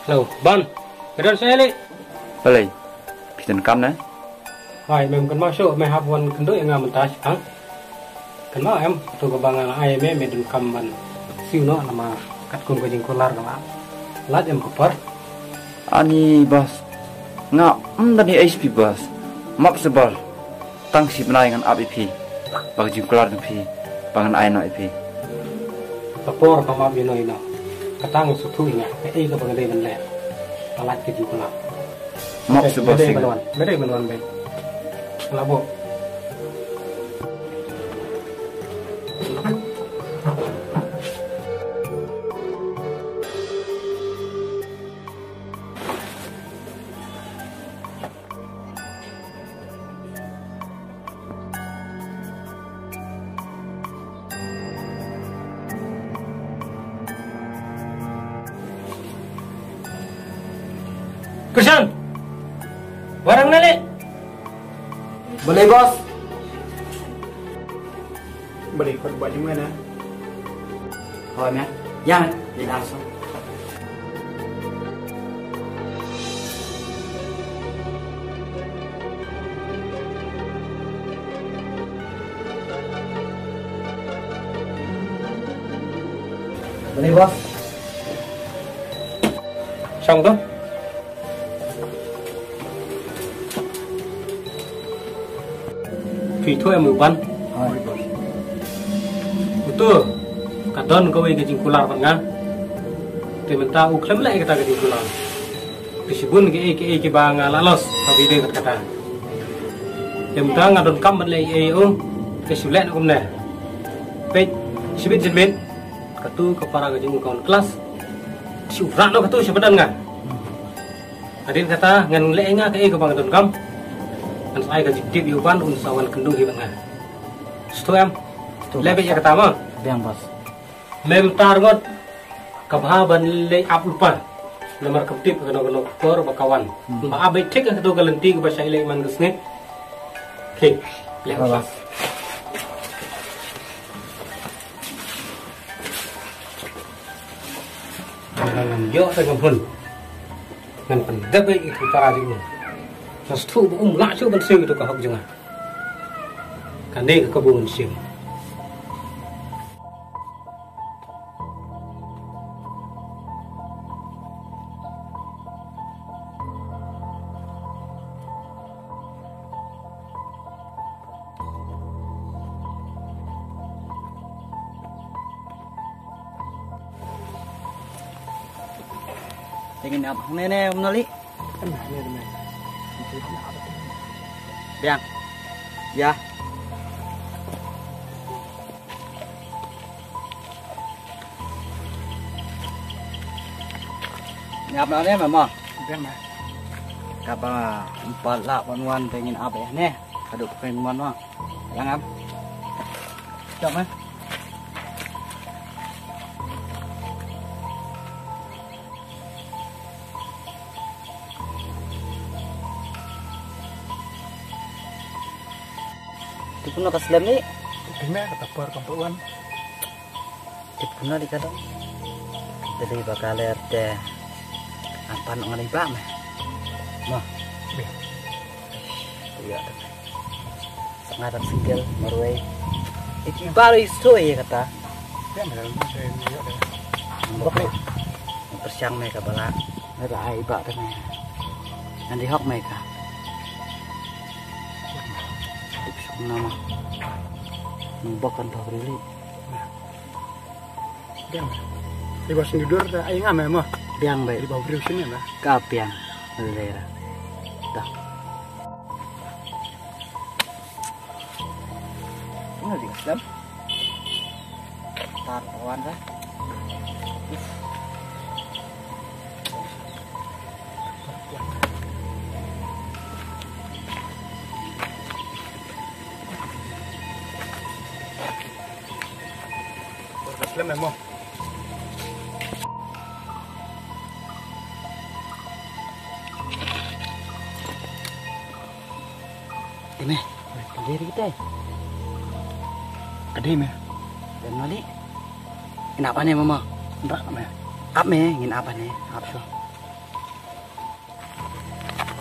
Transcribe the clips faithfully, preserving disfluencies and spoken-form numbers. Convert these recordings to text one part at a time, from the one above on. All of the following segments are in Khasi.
Hello, Ban. Ka don sha lei? Balei? Phi donkam ne? Hai, mem kynmaw shuh, me hap wan kynduh ïa nga mynta shipang. Kynmaw em, to kaba nga la ai me, me donkam ban siew noh namar katkum ka jingkular ka la lait em ka por. Ani boss, nga ym da ni H P boss. Map sebal. Tang shi bnai ngan ap ïa phi. Ba ka jingkular jong phi ba ngan ai noh ïa phi. Ka por ka map ïa no ïa no. Ka tang sngewthuh ïa nga kaei kaba nga dei ban leh. Ka lait ka jingkular. Map seh ba sing. Me dei ban wan, me dei ban wan beit. Labo. Krishan! Warang na le! Balei, boss? Balei, khot ba jingmena. Hoi, meh. Ïa, meh. Ïa, langsung. Balei, boss? Shong to. Phi thuh em u Ban? Hoi. Uto, ka don kawei ka jingkular bad nga. Te mynta u khlem leh kata ka jingkular. Te shibun kiei kiei kiba nga la loss ha video kat kata. Te mynta nga donkam ban leh ei ei o. Te shu leh kumne. Peit, shibit jinmit. Katu ka para ka jong u ka wan klas. Shu rat noh katu shu padan nga. Hadien kata ngan leh ïa nga kaei kaba nga donkam. Ngan sa ai ka jingtip ïa u Ban un sa wan kynduh hi bad nga. Sngewthuh em? Sngewthuh. Leh beit ïa kata mo. Biang, boss. Mem tar ngot ka bha ban leit ap lypa. Namar kam tip kano kano ka por ba ka wan. Hmm. Ba ap beit thik katu ka lynti kaba shah leit man ka sngi. Thik. Leh lypa. Ngan ïoh ta ka hun. Ngan pyndep ïa ka para jong u. Nga sngewthuh ba um lah shuh ban siew ïa ka hok jong nga. Kane ka kabu ngan siew. Te ngin ap hangne ne, Mnoli? Biang. Ïa. Ngin ap hangne, mama. Biang, ma. Kaba ym pat lah ban wan te ngin ap ïa ne. Haduh phin wan, ma. Lang am. Jom, ma. Tip kumno ka slem ni? Tip kumno kata por kam pat wan. Tip kumno di ka dong. Te dei ba ka ler te. Am pan ong dei ba me. Mo. Be. Ïa te. Sa nga dang single marwei. Iti baru isto ye kata. Ya, me dal me dal me dal. Mbok ni. Pyrshang me ka bala. Me da ai ba te me. Ngan di hok me ka. Tip suk nama. Mbok kan pa brili. Biang. Iba sendiri dur ai ngam ya mo. Biang baik. Iba brili sini lah. Ka biang. Lera. Dah. Nggak dikasih. Tar kawan dah. Slem mo. Ine, ka dei kita. Ka dei me. Dan mali. Ngin ap ne mama. Ndak me. Ap me, ngin ap ne. Ap so.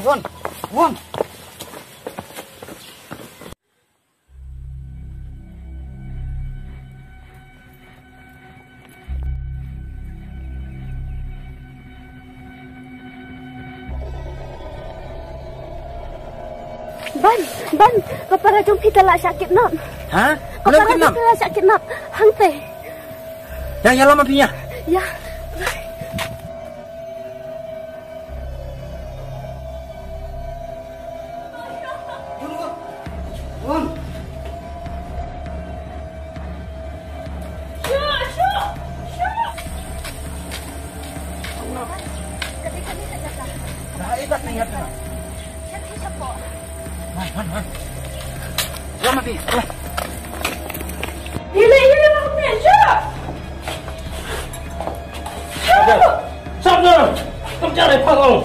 Won. Won. Ban, ban, ka para jong phi ka la shah kidnap. Ha? Ka para jong phi ka la shah kidnap. Hangtei. Ïa, ïa lama phi ïa. Ïa. Shabda! Kam jare pang ong!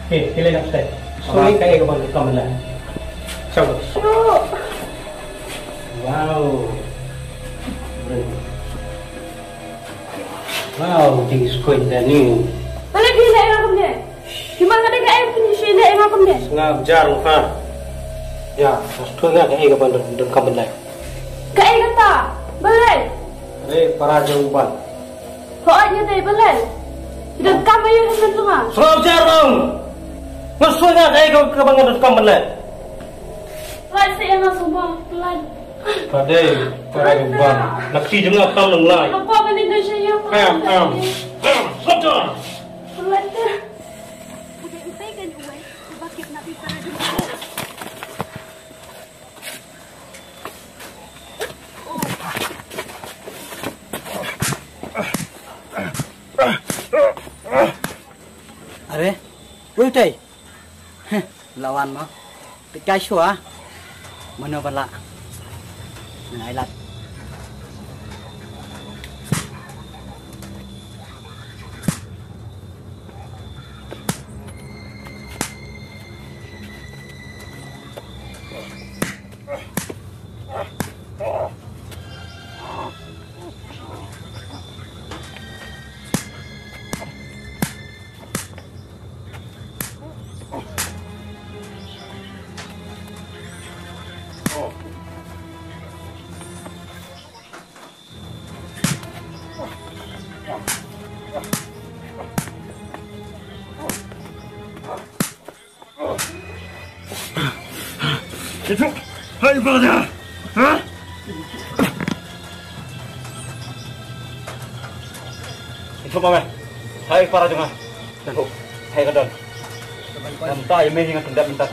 Okey, kile nak stay. Sorry, kaei kaban kam la. Shabda! Wow! Wow, this is quite the new. Balei phi leh ïa nga kumne? Phi ma nga da kaei phi leh ïa nga kumne? Nga jar nga. Ïa, sngewthuh nga kaei kaban don, don kam ban leh. Kaei kata? Balei? Re para jong u Ban. Hooid, nga dei balei? Don kam aïu hynmen jong nga? Sngewthuh jar ong. Nga sngewthuh nga kaei kaban nga don kam ban leh. Lai sa ïa nga sumar, lai. Ka dei para jong u Ban. Laki jong nga kam nang lai. Hapa ba lin da sha ïa. Em, em. Em, sota. Lai ta. Are, utai. Heh, la wan mo. Te kai shwa. Mano ba lah. Ngai lat. Itu, hai, brother. Ha? Itu, mama. Hai, para jong nga. Hai, ka don. Mynta ïa me nga pyndep mynta.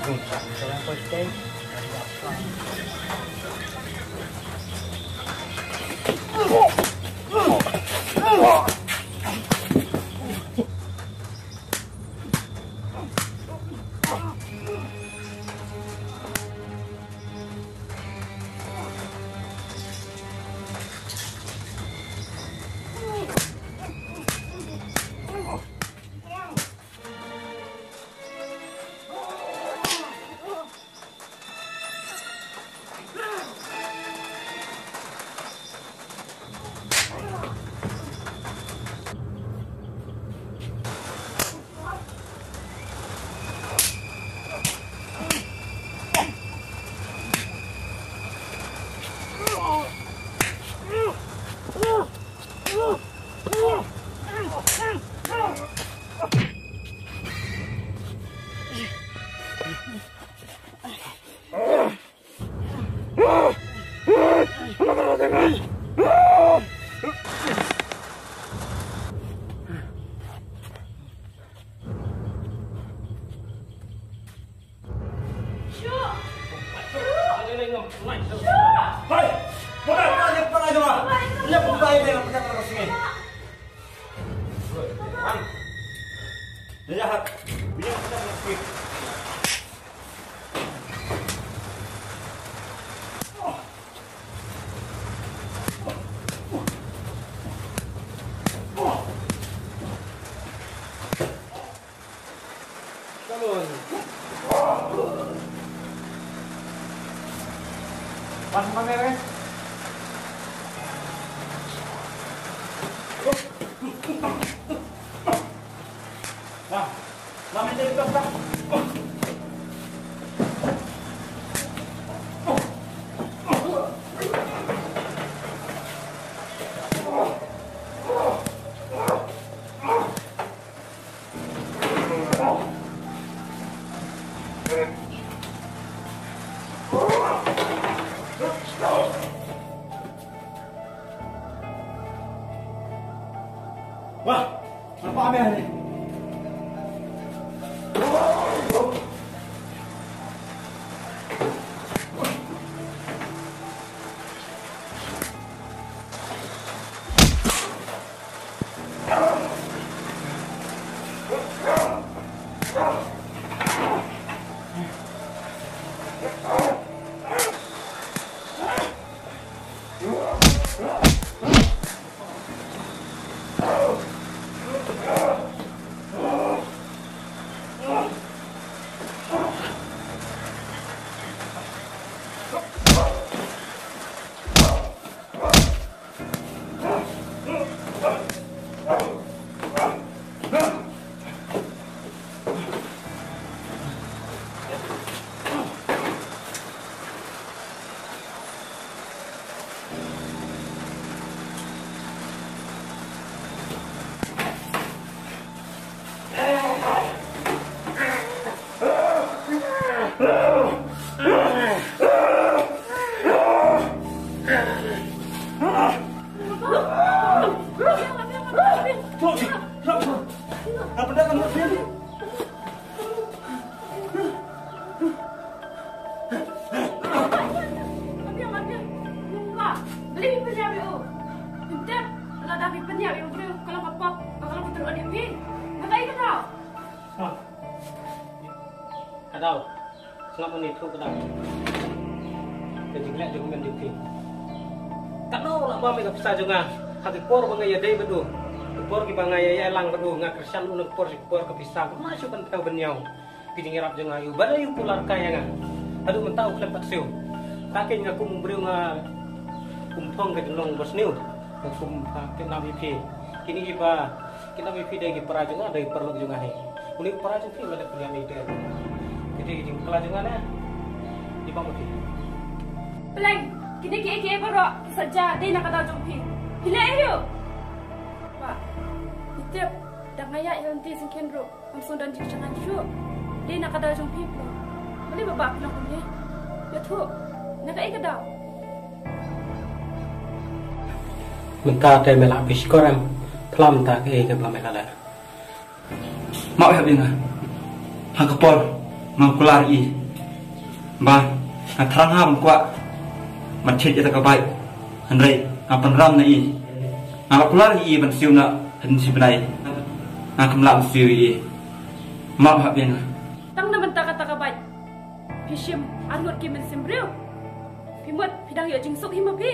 Wah, apa ambil ni? Ka dau. Sngap mane thuh ka dau. Ka jingleh jong men jong phi. Katno la bam ïa ka pisa jong nga. Ha ki por ba nga ïadei bad u. Ki por kiba nga ïa ïalang bad u, nga kyrshan u na ki por sha ki por, ka pisa kumno shu ban thew ban ñiew. Ki jingïarap jong nga, ïa u ba la ïa u kular kai ïa nga. Haduh mynta u khlem pat siew. Ka keiñ nga kum u briew nga kum thong ka jinglong ba sniew. Nga kum, ah, kynap ïa phi. Kine kiba kynap ïa phi dei ki para jong nga, dei paralok jong nga hi. Une u para jong phi u la dep pynïap ïa i Ter. Ka dei ka jingbakla jong nga ne. Dei bam ïa phi. Pleng, kine kiei kiei baroh ki sa jia dei na ka daw jong phi. Phi leh aïu? Bah, i Tip, da nga ïaid lynti syngkien ruh. Ngam sngewdon jingshah ngan shuh. Dei na ka daw jong phi phi long. Balei ba bah phi long kumne? Ïathuh. Na kaei ka daw? Mynta te me la phi shkor em? Phla mynta kaei kaba me la leh. Map ïa nga. Ha ka por nga kular ïa i ba nga thrang ha ban kwah ban thied ïa ka bike. Hynrei nga pynram na i. Nga la kular ïa i ban siew na hadien shi bnai. Nga khlem lah ban siew ïa i. Map hap ïa nga. Tang na mynta kata ka bike phi shim arngut ki mynsiem briew. Phi mut phi dang ïoh jingsuk hi ma phi.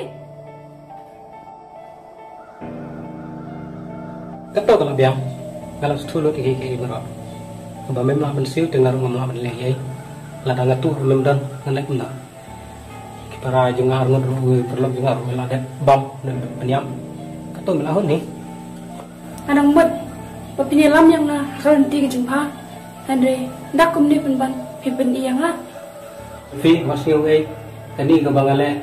Kato ka la biang. Nga la sngewthuh lut ïa kiei kiei baroh. Haba mem lah ban siew te nga ruh ngam lah ban leh ei ei. Lada nga tuh ruh mem don, ngan leh kumno? Ki para jong nga arngut ruh, paralok jong nga ruh la dep bam, la dep pynïap. Kato me la hun hi. Nga dang mut ba phin ïalam ïa nga ha ka lynti ka jingbha. Hynrei da kumne pynban phi pyni ïa nga. Phi, wat sngew ei, kane kaba nga leh.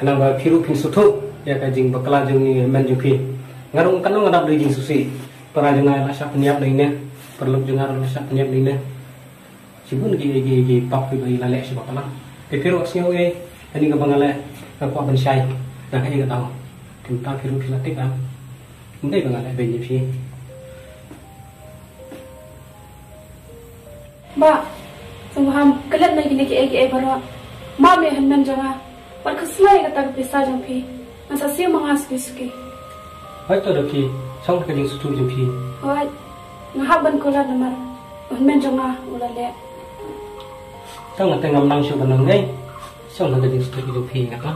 Khnang ba phi ruh phin sngewthuh ïa ka jingbakla jong i hynmen jong phi. Nga ruh katno nga dap da jingsngewsih. Para jong nga la shah pynïap na ine, paralok jong nga ruh la shah pynïap na ine. Shibun ki, ki, ki pap kiba i la leh sha ba palat. Te phi ruh wat sngew ei, kane kaba nga leh nga kwah ban shai. Na kaei ka daw? Te mynta phi ruh phi la tip em. Ym dei ba nga leh beiñ ïa phi. Bah, sngewbha klet na kine kiei kiei baroh. Map ïa hynmen jong nga. Wat khuslai kata ka pisa jong phi. Ngan sa siew ma nga suki suki. Hooid to da phi, shong ka jingsngewthuh jong phi. Hooid. Nga hap ban kular namar u hynmen jong nga u la leh. Tang nga te ngam nang shuh ban nang ngai. Shong ka jingsngewthuh jong phi nga ta.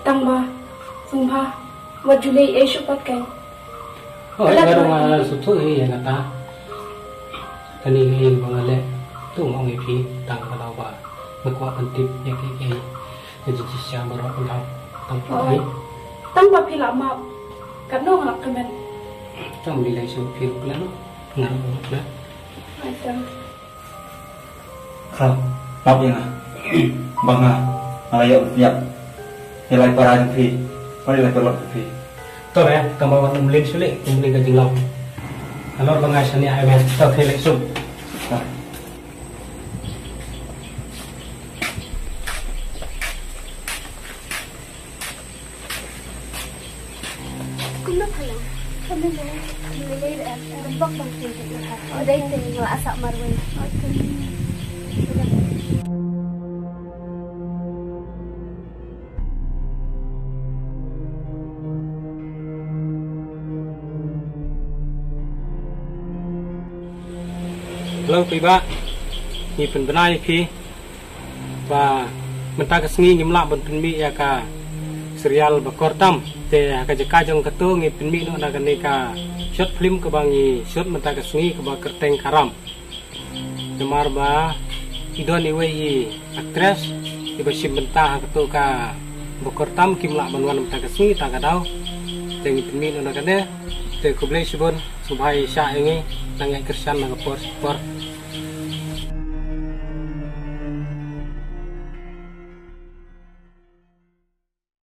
Tang ba, sngewbha, wat ju leh ei shuh pat kein. Hooid, nga ruh nga sngewthuh hi ïa kata. Kane ka ïing ba nga leh, to nga ong ïa phi, tang ka daw ba nga kwah ban tip ïa kiei kiei. Ka jingshisha baroh ka daw, tang phi. Hooid. Tang ba phi lah map, katno nga lah kmen. Tang ba phi lah shu phi ruh klet, nga ruh nga klet. Hooid tang. Khraw, map ïa nga. Ba nga, nga la ïoh ïap ïa lai para jong phi, ba ïa lai paralok jong phi. To re, tang ba wat nym leh shuh leh, nym leh ka jinglong. Halor ba nga shaniah ïa me, to phi leh shuh. Kumno phalang? Kumno le? Kumno le, em, em, bok bang tin tin ha. O dei tin wa asa marwei. Hello, phi ba. Ngi pynbna ïa phi. Ba mynta ka sngi ngim lah ban pynmih ïa ka serial Bakor Tam. Te ha ka jaka jong kato ngi pynmih noh na kane ka short film kaba ngi shoot mynta ka sngi kaba kyrteng Karam. Namar ba i don iwei i actress iba shim bynta ha kato ka Bakor Tam kim lah ban wan mynta ka sngi ta ka daw. Te ngi pynmih noh na kane. Te khublei shibun, sngewbha ïa shah ïa ngi, nang ïa kyrshan na ka por por.